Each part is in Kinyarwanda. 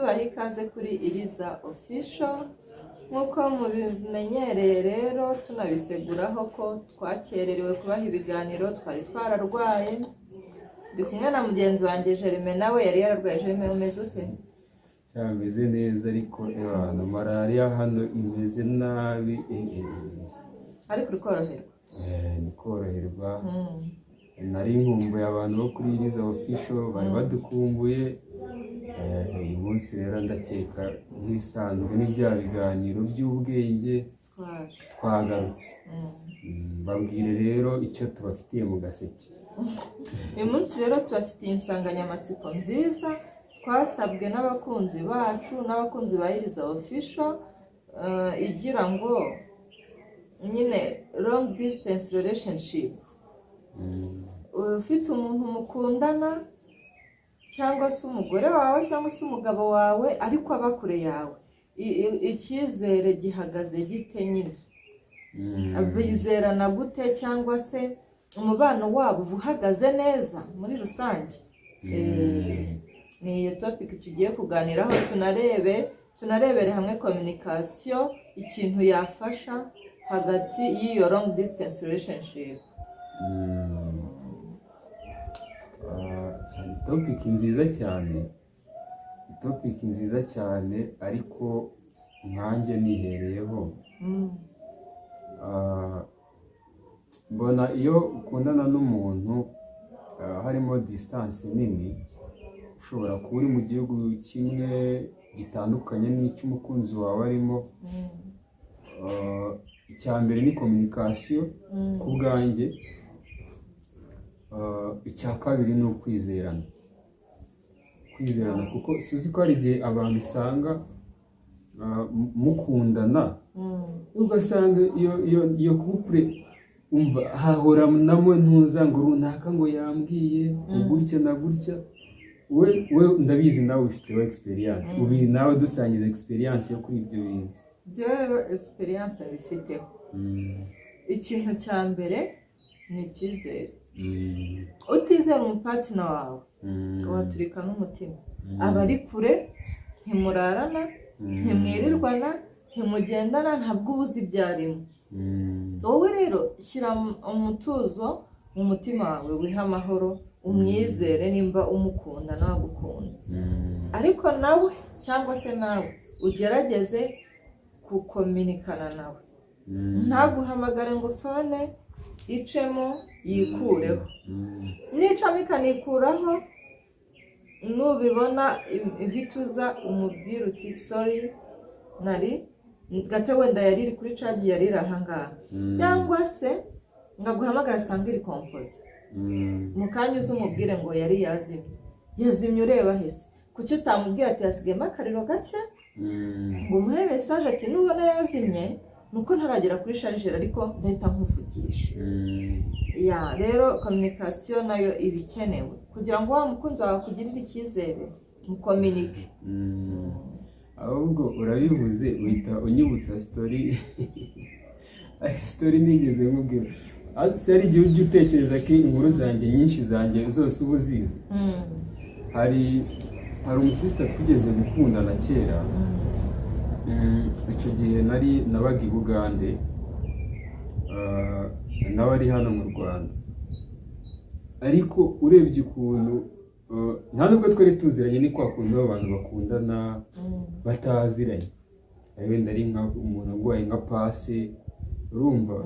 Tubaha ikaze kuri Iriza Official. Nk'uko mubimenyereye rero, tunabiseguraho ko twakererewe kubaha ibiganiro, twari twararwaye. Ndi kumwe na mugenzi wanjye Jerime, nawe yari yararwaye. Jerime, umeze ute? Cyameze neza, ariko ebana malariya hano imeze nabi, Ariko uri koroherwa? Ni koroherwa. Nari nkumbuye abantu bo kuri Iriza Official, bari badukumbuye. Uyu munsi rero ndakeka nk'ibisanzwe ni bya biganiro by'ubwenge. Twaje. Twagarutse. Babwire rero icyo tubafitiye mu gaseke. Uyu munsi rero tubafitiye insanganyamatsiko nziza twasabwe n'abakunzi bacu n'abakunzi ba Iriza Official, igira ngo nyine long distance relationship. Ufite umuntu mukundana, cyangwa se umugore wawe cyangwa se umugabo wawe, ariko aba kure yawe, icyizere gihagaze gite nyine? Bizerana gute, cyangwa se umubano wabo uba uhagaze neza muri rusange? Ni iyo topic tugiye kuganiraho, tunarebere hamwe communication ikintu yafasha hagati y'iyo long distance relationship. Cyane topic nziza cyane, topic nziza cyane, ariko nkanjye nihereyeho, mbona iyo ukundana n'umuntu, harimo distance nini, ushobora kuba uri mu gihugu kimwe gitandukanye n'icy'umukunzi wawe arimo. Icya mbere ni communication ku bwanjye. Icya kabiri ni ukwizerana, kwizerana, kuko suzi ko hari igihe abantu usanga mukundana, ugasanga iyo couple, umva, hahora namo ntuza ngo runaka ngo yambwiye ngo gutya na gutya. We ndabizi nawe ubifiteho experience, ubi nawe dusangiza experience yo kuri ibyo bintu. Njyewe rero experience bifiteho, ikintu cya mbere ni icyizere. Utizera umupartner wawe, waturika n'umutima. Aba ari kure, ntimurarana, ntimwirirwana, ntimugendana, ntabwo uba uzi ibyo arimo. Wowe rero shyira umutuzo mu mutima wawe, wihe amahoro, umwizere nimba umukunda nawe agukunda. Ariko nawe cyangwa se nawe ugerageze gukominikana nawe. Ntaguhamagare ngo phone icemo yikureho. Nicamo ikanikuraho, nubibona uhita uza umubwire uti: "Sorry, nari gato, wenda yari iri kuri charge, yari iri ahangaha." Cyangwa se ngo aguhamagare asanga iri composé, mu kanya uze umubwire ngo yari yazimye. Yazimye ureba hese? Kuki utamubwira ati hasigayemo akariro gake, ngo umuhe message ati: "Nubona yazimye ni uko ntaragera kuri chargeur, ariko ndahita nkuvugisha"? Ya, rero communication nayo iba ikenewe kugira ngo wa mukunzi wawe akugirire icyizere, mukominike. Ahubwo urabivuze uhita unyibutsa story nigeze nkubwira. Se hari igihe ujya utekereza ko inkuru zanjye nyinshi zanjye zose uba uzizi? Hari umusister twigeze gukundana kera. Icyo gihe nari nabaga i Bugande, nawe ari hano mu Rwanda. Ariko urebye ukuntu, nta nubwo twari tuziranye, ni kwa kuntu abantu bakundana bataziranye. Wenda ari nka umuntu arwaye nka pase, urumva,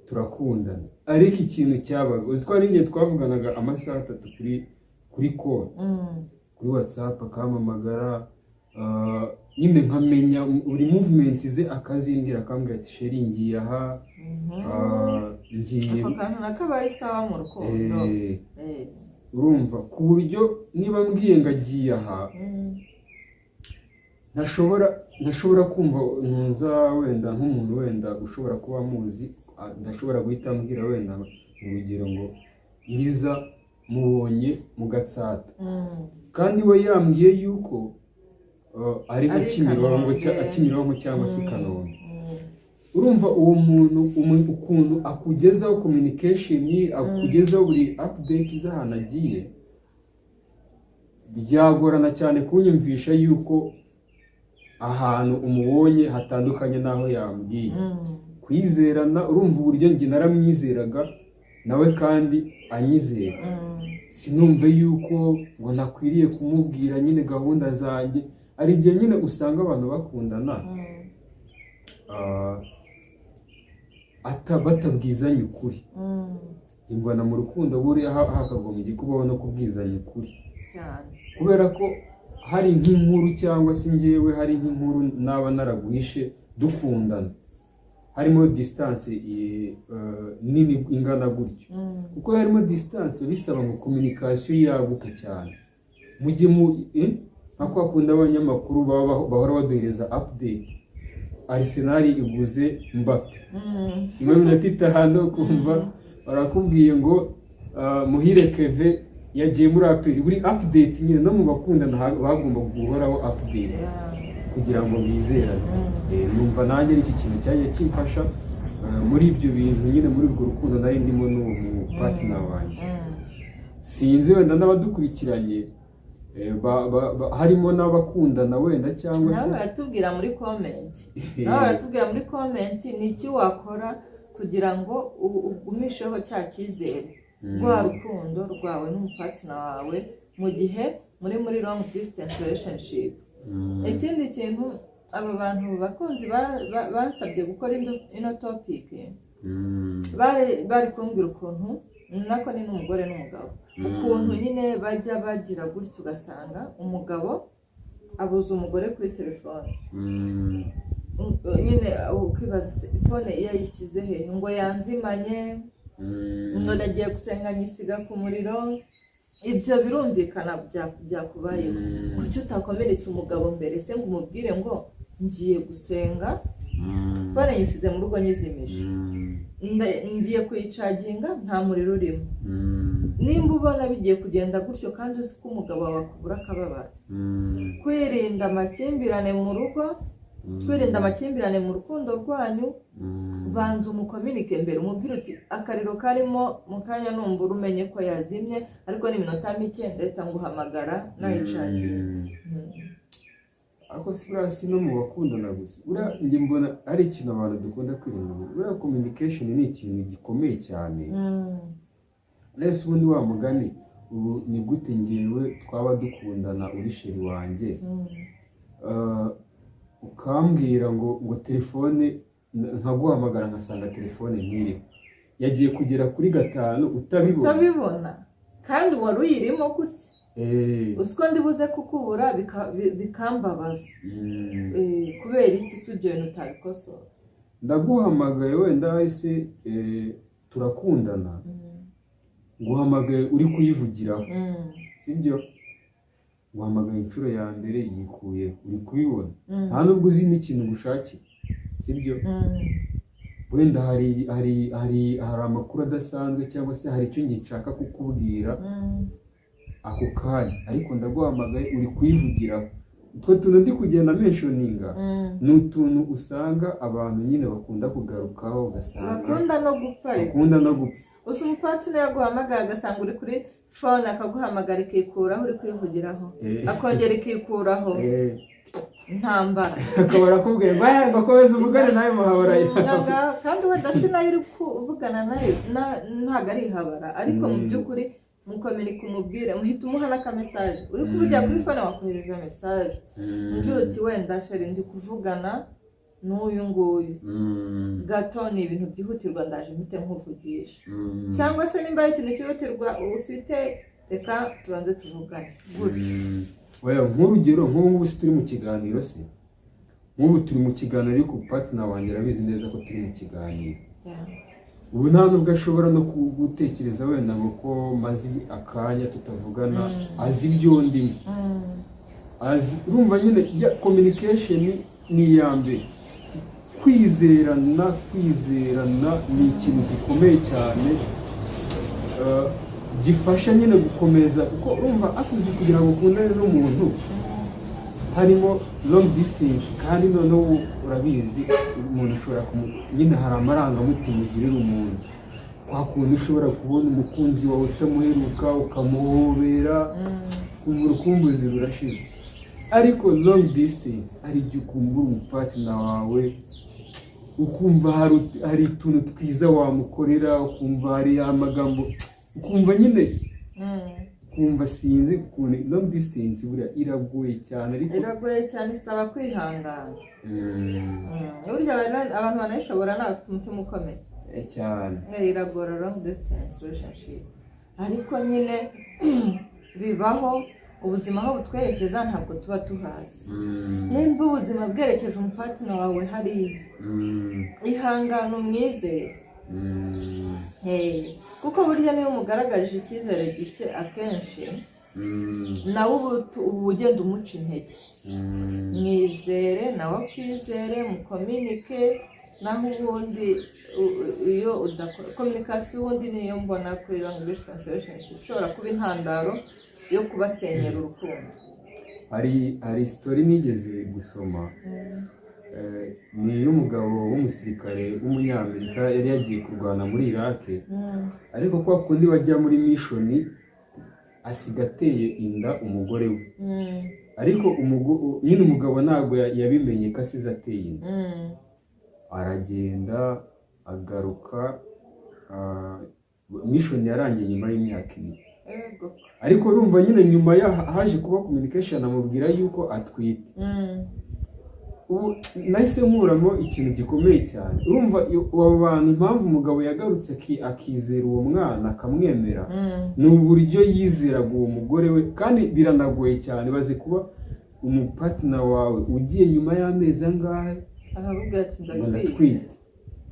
turakundana. Ariko ikintu cyabaga, uzi ko hari igihe twavuganaga amasaha 3 kuri call, kuri WhatsApp, akampamagara, nyine nkamenya buri movement ze, akazimbwira, akambwira ati: "Chéri, ngiye aha, ngiye." Ako kantu nakabaye isawa mu rukundo. Urumva, ku buryo niba mbwiye ngo agiye aha, ntashobora kumva ntuza wenda nk'umuntu wenda ushobora kuba amuzi, ndashobora guhita ambwira wenda urugero ngo Iriza mubonye mu Gatsata, kandi we yambwiye yuko ari nka Ari Kimironko, Kanombe. Kimironko cyangwa se Kanombe. Urumva uwo muntu ukuntu akugezaho communication, akugezaho buri update z'ahantu agiye. Byagorana cyane kunyumvisha yuko ahantu umubonye hatandukanye n'aho yambwiye. Kwizerana, urumva uburyo njye naramwizeraga, nawe kandi anyizera. Sinumve yuko ngo nakwiriye kumubwira nyine gahunda zanjye. Hari igihe nyine usanga abantu bakundana batabwizanya ukuri. Mbona mu rukundo buriya hakagombye kubaho no kubwizanya ukuri, cyane. Kubera ko hari nk'inkuru, cyangwa se njyewe hari nk'inkuru naba naraguhishe dukundana, harimo distance nini ingana gutyo, kuko harimo distance bisaba ngo communication yaguke cyane, mujye mu nka kwa kundi abanyamakuru baba bahora baduhereza update: Arsenal iguze Mbappe. Nyuma y'iminota 5 kumva barakubwiye ngo Muhire Keve yagiye muri APR. Buri update nyine, no mu bakundana bagomba guhoraho update kugira ngo bizerane. Numva nanjye ari iki kintu cyagiye kimfasha muri ibyo bintu nyine, muri urwo rukundo nari ndimo n'uwo mu partner wanjye. Sinzi wenda n'abadukurikiranye harimo n'abakundana wenda cyangwa se Nabo baratubwira muri comment, nabo baratubwira muri comment ni iki wakora kugira ngo ugumisheho cya cyizere, rwa rukundo rwawe n'umu partner wawe mu gihe muri long distance relationship. Ikindi kintu aba bantu bakunzi bansabye gukora ino topic, bari kumbwira ukuntu, nako ni n'umugore n'umugabo, ukuntu nyine bajya bagira gutyo ugasanga umugabo abuza umugore kuri telefone. Nyine ukibaza se, phone iyo yayishyize he, ngo yanzimanye, ngo nagiye gusenga nyisiga ku muriro. Ibyo birumvikana, byakubayeho. Kuki utakomeretsa umugabo mbere se ngo umubwire ngo ngiye gusenga, phone nyisize mu rugo nyizimije, ngiye kuyicaginga nta muriro urimo? Nimba ubona bigiye kugenda gutyo kandi uzi ko umugabo wawe akubura akababara, kwirinda amakimbirane mu rugo, kwirinda amakimbirane mu rukundo rwanyu, banza umukominike mbere, umubwire uti akariro karimo mu kanya numbura umenye ko yazimye, ariko n'iminota mike ndahita nguhamagara nayicaginze. Ariko si buriya, si no mu bakundana gusa, buriya njye mbona ari ikintu abantu dukunda kwirinda. Buriya communication ni ikintu gikomeye cyane. Nese ubundi wa mugani, ubu ni gute ngewe twaba dukundana, uri chéri wanjye, ukambwira ngo telefone, nkaguhamagara ngasanga telefone ntiriho, yagiye kugera kuri gatanu utabibona? Utabibona kandi wari uyirimo gutya. Uzi ko ndibuze kukubura bikambabaza. Kubera iki si ibyo bintu utabikosora? Ndaguhamagaye wenda ese turakundana, nguhamagaye uri kuyivugiraho, sibyo? Nguhamagaye inshuro ya mbere yikuye, uri kubibona, nta nubwo uzi n'ikintu gushakira, sibyo? Wenda hari amakuru adasanzwe cyangwa se hari icyo njye nshaka kukubwira ako kanya, ariko ndaguhamagaye uri kuyivugiraho. Utwo tuntu ndi kugenda mentioninga ni utuntu usanga abantu nyine bakunda kugarukaho, ugasanga Bakunda no gupfa reka. Bakunda no gupfa. Gusa umu partner yaguhamagaye agasanga uri kuri phone, akaguhamagara ikikuraho uri kwivugiraho, akongera ikikuraho, intambara. Akaba arakubwiye ngo "Eh, ngo komeza uvugane nawe muhabara." Kandi wenda si nayo uri kuvugana nayo, ntabwo ari ihabara, ariko mu by'ukuri mukomereka, umubwire, muhita umuha n'aka message. Uri kuvugira kuri phone, wakohereza message ugira uti wenda chéri, ndi kuvugana n'uyu nguyu gato, ni ibintu byihutirwa, ndaje mpite nkuvugisha, cyangwa se nimba ari ikintu cyihutirwa ufite, reka tubanze tuvugane gutyo. Oya, nk'urugero nk'ubu ngubu si turi mu kiganiro se? Nk'ubu turi mu kiganiro, ariko partner wanjye arabizi neza ko turi mu kiganiro. Ubu nta nubwo ashobora no gutekereza wenda ngo ko maze akanya tutavugana. Azi ibyo ndimo, azi. Urumva nyine ya communication ni iya mbere. Kwizerana ni ikintu gikomeye cyane, gifasha nyine gukomeza, kuko urumva akuzi kugira ngo ukundane n'umuntu harimo long distance, kandi noneho urabizi umuntu ushobora nyine hari amarangamutima ugirira umuntu, kwa kuntu ushobora kubona umukunzi wawe utamuheruka ukamuhobera. Ukumva urukumbuzi rurashize. Ariko long distance, hari igihe ukumbura umupartner wawe, ukumva hari utuntu twiza wamukorera, ukumva hari amagambo, ukumva nyine, ukumva sinzi ukuntu. Long distance buriya iragoye cyane, ariko Iragoye cyane, isaba kwihangana. Burya abantu banayishobora ni abafite umutima ukomeye. Cyane. Iragora long distance relationship, ariko nyine bibaho. Ubuzima aho butwerekeza ntabwo tuba tuhazi. Nimba ubuzima bwerekeje umupartner wawe hariya, ihangane, umwizere. Kuko burya niyo umugaragarije icyizere gike akenshi, nawe uba ugenda umuca intege. Mwizere, nawe akwizere, mucommunique. Naho ubundi iyo udakora communication, ubundi niyo mbona kuri long distance relationship ishobora kuba intandaro yo kubasenyera urukundo. Hari story nigeze gusoma, ni iy'umugabo w'umusirikare w'umunyamerika yari yagiye kurwana muri Iraq, ariko kwa kundi bajya muri mission, asiga ateye inda umugore we. Ariko nyine umugabo ntabwo yabimenye ko asize ateye inda. Aragenda, agaruka, mission yarangiye nyuma y'imyaka 2. Ariko urumva nyine nyuma haje kuba communication, amubwira yuko atwite. Ubu nahise nkuramo ikintu gikomeye cyane. Urumva abo bantu, impamvu umugabo yagarutse akizera uwo mwana, akamwemera, ni uburyo yizeraga uwo mugore we. Kandi biranagoye cyane, baze kuba umupartner wawe ugiye nyuma y'amezi angahe, akakubwira ati ngo ndatwite. Ndatwite,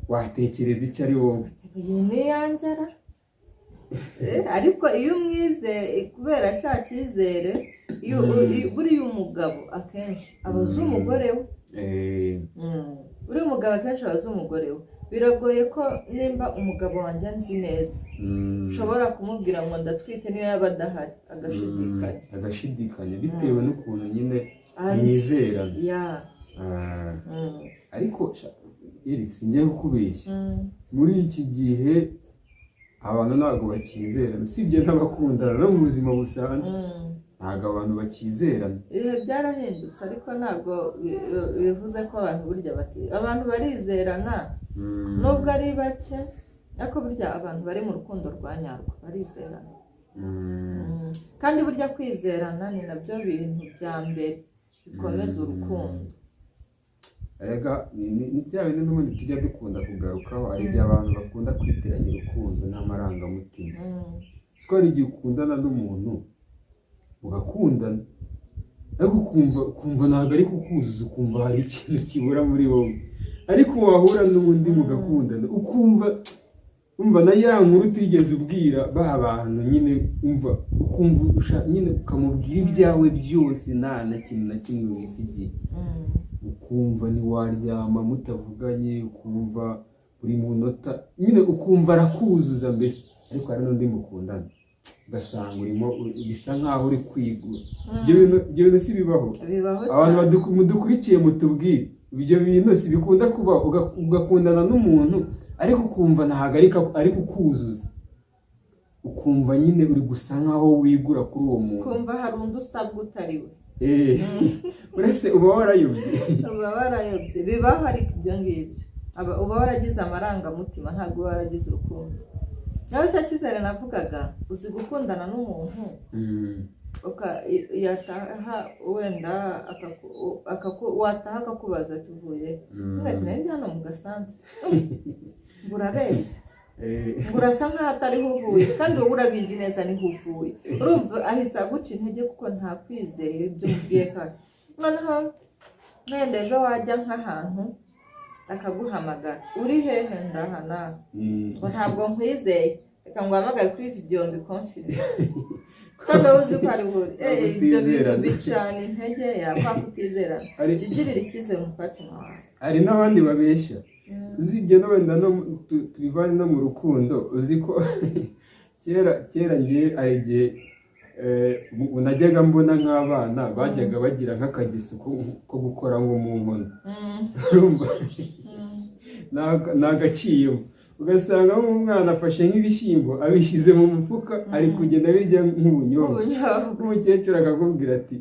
watekereza icyo ari wowe? Iyi ni iyanjyara. Ariko iyo umwizeye kubera cya cyizere, buriya umugabo akenshi aba azi umugore we. Buriya umugabo akenshi aba azi umugore we. Biragoye ko nimba umugabo wanjye anzi neza, nshobora kumubwira ngo ndatwite, niyo yaba adahari, agashidikanya. Agashidikanya bitewe n'ukuntu nyine Anzi. mwizerana. Ya. Ah, ariko iri singiye kukubeshya, muri iki gihe abantu ntabwo bakizerana, usibye n'abakundana, no mu buzima busanzwe ntabwo abantu bakizerana. Ibihe byarahindutse, ariko ntabwo bivuze ko abantu burya bati abantu barizerana, nubwo ari bake, ariko burya abantu bari mu rukundo rwa nyarwo barizerana. Kandi burya kwizerana ni nabyo bintu bya mbere bikomeza urukundo. Erega ni bya bindi n'ubundi tujya dukunda kugarukaho, hari igihe abantu bakunda kwitiranya urukundo n'amarangamutima. Siko hari igihe ukundana n'umuntu, mugakundana, ariko ukumva ntabwo ari kukuzuza, ukumva hari ikintu kibura muri wowe. Ariko wahura n'undi mugakundana, ukumva umva na ya nkuru utigeze ubwira ba bantu nyine, umva ukumva nyine ukamubwira ibyawe byose, nta na kintu na kimwe wisigiye. Ukumva ntiwaryama mutavuganye, ukumva buri munota nyine ukumva arakuzuza mbese. Ariko hari n'undi mukundana, ugasanga urimo bisa nkaho uri kwigura. Ibyo bintu si bibaho? Bibaho Abantu cyane. Mudukurikiye mutubwire, ibyo bintu si bikunda kubaho? Ugakundana n'umuntu, ariko ukumva ntabwo ari kukuzuza, ukumva nyine uri gusa nkaho wigura kuri uwo muntu. Kumva hari undi usabwa utari we. Uretse uba warayobye. Uba warayobye. Bibaho, ariko ibyo ngibyo uba waragize amarangamutima, ntabwo uba waragize urukundo. Nawe cya cyizere navugaga, uzi gukundana n'umuntu, yataha wenda wataha akakubaza tuvuye, ati nari ndi hano mu gasantere. Ngo urabeshya, ngo urasa nkaho atariho uvuye, kandi wowe urabizi neza niho uvuye. Urumva ahise aguca intege kuko ntakwizeye ibyo umubwiye. Kandi noneho wenda ejo wajya nk'ahantu akaguhamagara: "Uri hehe?" "Ndaha nawe." Ngo "Ntabwo nkwizeye, reka nguhamagare kuri video mbiconfirme", kandi wowe uzi ko ari buri. Ibyo bintu Kutizerana. bicana intege, yakwa kutizerana. Jya ugirira icyizere umupartner wawe. Hari n'abandi babeshya. Uzibye no wenda no tubivane no mu rukundo, uzi ko kera kera ngiye hari igihe najyaga mbona nk'abana bajyaga bagira nk'akageso ko gukora nko mu nkono. Urumva, ni agaciyemo. Ugasanga nk'umwana afashe nk'ibishyimbo, abishyize mu mufuka, ari kugenda abirya nk'ubunyobwa. Ubunyobwa. Umukecuru akakubwira ati: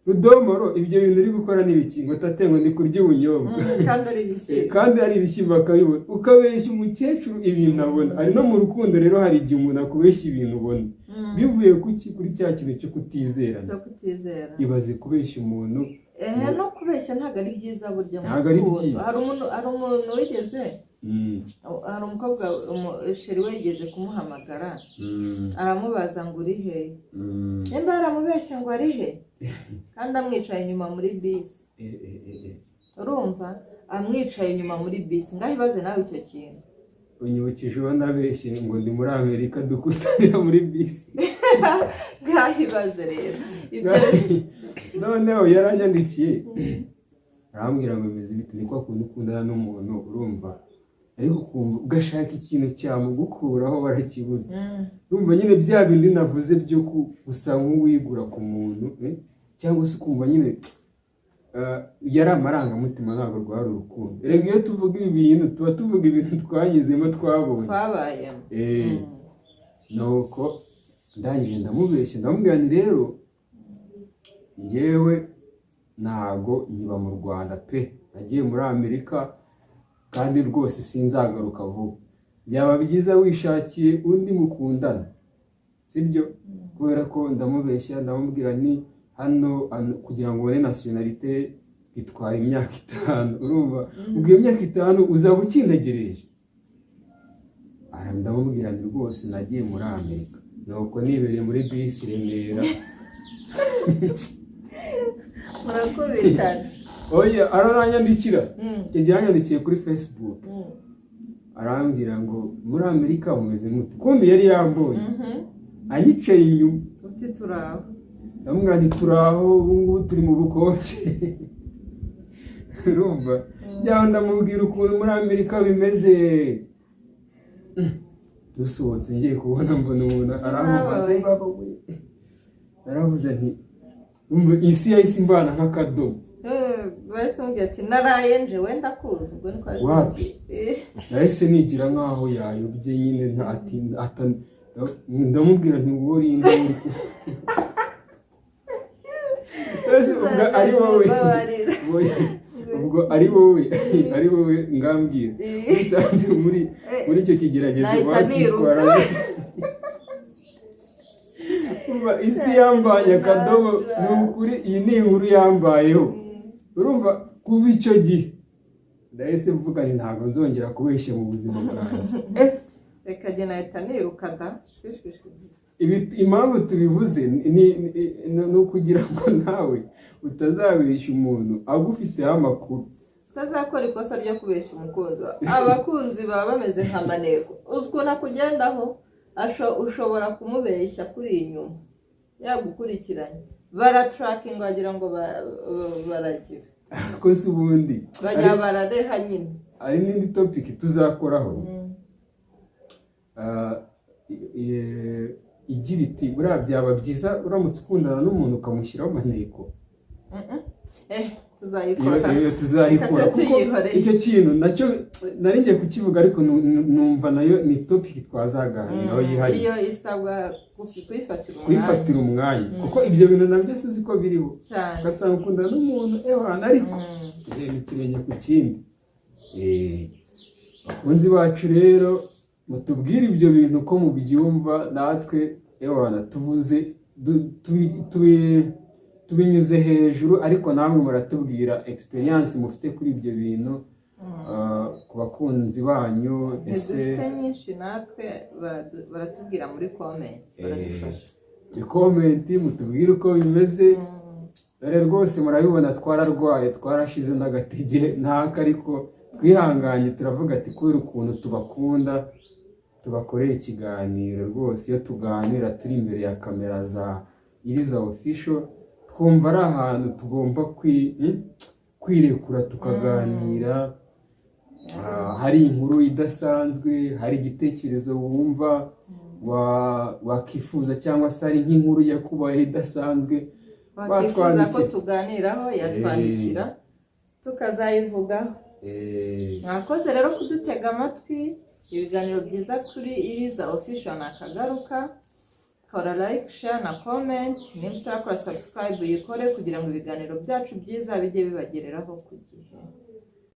"Rudomoro, ibyo bintu uri gukora ni ibiki?" Ngo: "Tate," ngo, "ndi kurya ubunyobwa." Kandi ari ibishyimbo. Kandi ari ibishyimbo, akabibona. Ukabeshya umukecuru ibintu abona. Ari no mu rukundo rero, hari igihe umuntu akubeshya ibintu ubona. Bivuye kuki? Kuri cya kintu cyo kutizerana. Cyo kutizera. Ibaze kubeshya umuntu. Ehe, no kubeshya ntabwo ari byiza burya mu Ntabwo ari rukundo. byiza. Hari umuntu wigeze, hari umukobwa, chéri we yigeze kumuhamagara, aramubaza ngo: "Uri he?" Nimba yaramubeshye ngo ari he, kandi amwicaye inyuma muri bisi. Urumva, amwicaye inyuma muri bisi. Ngaho ibaze nawe icyo kintu. Unyibukije uwo nabeshye ngo ndi muri Amerika, dukutanira muri bisi. Ngaho ibaze rero ibyo. Noneho yaranyandikiye, arambwira ngo: "Bimeze bite?" Ni kwa kundi ukundana n'umuntu, urumva, ariko ukumva ugashaka ikintu cyamugukuraho, warakibuze. Urumva nyine bya bindi navuze byo gusa nk'uwigura ku muntu, cyangwa se ukumva nyine yari amarangamutima, ntabwo rwari urukundo. Erega iyo tuvuga ibi bintu, tuba tuvuga ibintu twanyuzemo, twabonye. Twabayemo. Nuko ndangije ndamubeshya, ndamubwira nti: "Rero njyewe ntago nkiba mu Rwanda pe, nagiye muri Amerika, kandi rwose sinzagaruka vuba. Byaba byiza wishakiye undi mukundana, sibyo?" Kubera ko ndamubeshya, ndamubwira ni hano kugira ngo ubone nationalité bitwara imyaka 5. Urumva, ubwo iyo myaka 5 uzaba ukintegereje. Ndamubwira nti: "Rwose nagiye muri Amerika." Nuko nibereye muri bisi i Remera. Murakubitana. Oya, araranyandikira. Icyo gihe yanyandikiye kuri Facebook, arambwira ngo: "Muri Amerika mumeze mute?" Kumbi yari yambonye anyicaye inyuma. Uti: "Turaho." Ndamubwira nti: "Turaho, ubu ngubu turi mu bukonje." Urumva, byaba ndamubwira ukuntu muri Amerika bimeze. Dusohotse, ngiye kubona mbona umuntu arambubatse. Babawe. Naravuze nti: "Umva, isi yahise imbana nk'akadomo." Bahise bamubwira ati: "Naraye nje, wenda kuza." Ubwo niko Wapi? yazibwiye. Nahise nigira nk'aho yayobye nyine, ati ndamubwira nti: "Wowe uri nde?" Ese ubwo ari wowe? Mbabarira. Ubwo ari wowe ngambwira, wisanze muri icyo kigeragezo, Nahita wakwitwara niruka. gute? Umva, isi yambanye akadomo. Ni ukuri, iyi ni inkuru yambayeho. Urumva, kuva icyo gihe ndahise mvuga nti: "Ntabwo nzongera kubeshya mu buzima bwanjye." Reka jye nahita niruka da, shwi shwi shwi. Ibi impamvu tubivuze ni ukugira ngo nawe utazabeshya umuntu agufiteho amakuru. Utazakora ikosa ryo kubeshya umukunzi wawe. Abakunzi baba bameze nka maneko. Uzi ukuntu akugendaho? Ushobora kumubeshya kuri inyuma yagukurikiranye, baratarakinga, wagira ngo baragira. Ko se ubundi bajya barareha nyine. Hari n'indi topic tuzakoraho, igira iti: "Buriya byaba byiza uramutse ukundana n'umuntu ukamushyiraho maneko?" Tuzayikora. Iyo tuzayikora. Reka kuko tuyihorere. Icyo kintu nacyo nari ngiye kukivuga, ariko numva nayo ni topic twazaganiraho yihariye. Iyo isabwa kuyifatira umwanya. Kuyifatira umwanya, kuko ibyo bintu nabyo sizi ko biriho. Cyane. Ugasanga ukundana n'umuntu, ewana, ariko reba ikirenge ku kindi. Bakunzi bacu rero, mutubwire ibyo bintu uko mubyumva. Natwe, ewana, tuvuze tubinyuze hejuru, ariko namwe muratubwira experience mufite kuri ibyo bintu, ku bakunzi banyu ese. Ntidufite nyinshi natwe, baratubwira muri comment, baradufasha. Comment, mutubwire uko bimeze. Dore rwose murabibona, twararwaye, twarashize n'agatege ntaka, ariko twihanganye, turavuga ati: "Kubera ukuntu tubakunda, tubakoreye ikiganiro." Rwose iyo tuganira turi imbere ya kamera za Iriza Official, twumva ari ahantu tugomba kwirekura tukaganira. Hari inkuru idasanzwe, hari igitekerezo wumva wakifuza, cyangwa se hari nk'inkuru yakubayeho idasanzwe, wakifuza ko watwandikira. tuganiraho, yatwandikira tukazayivugaho. Mwakoze rero kudutega amatwi. Ibiganiro byiza kuri Iriza Official nakagaruka. Kora like, share na comment. Niba utarakora subscribe, uyikore kugira ngo ibiganiro byacu byiza bijye bibagereraho ku gihe.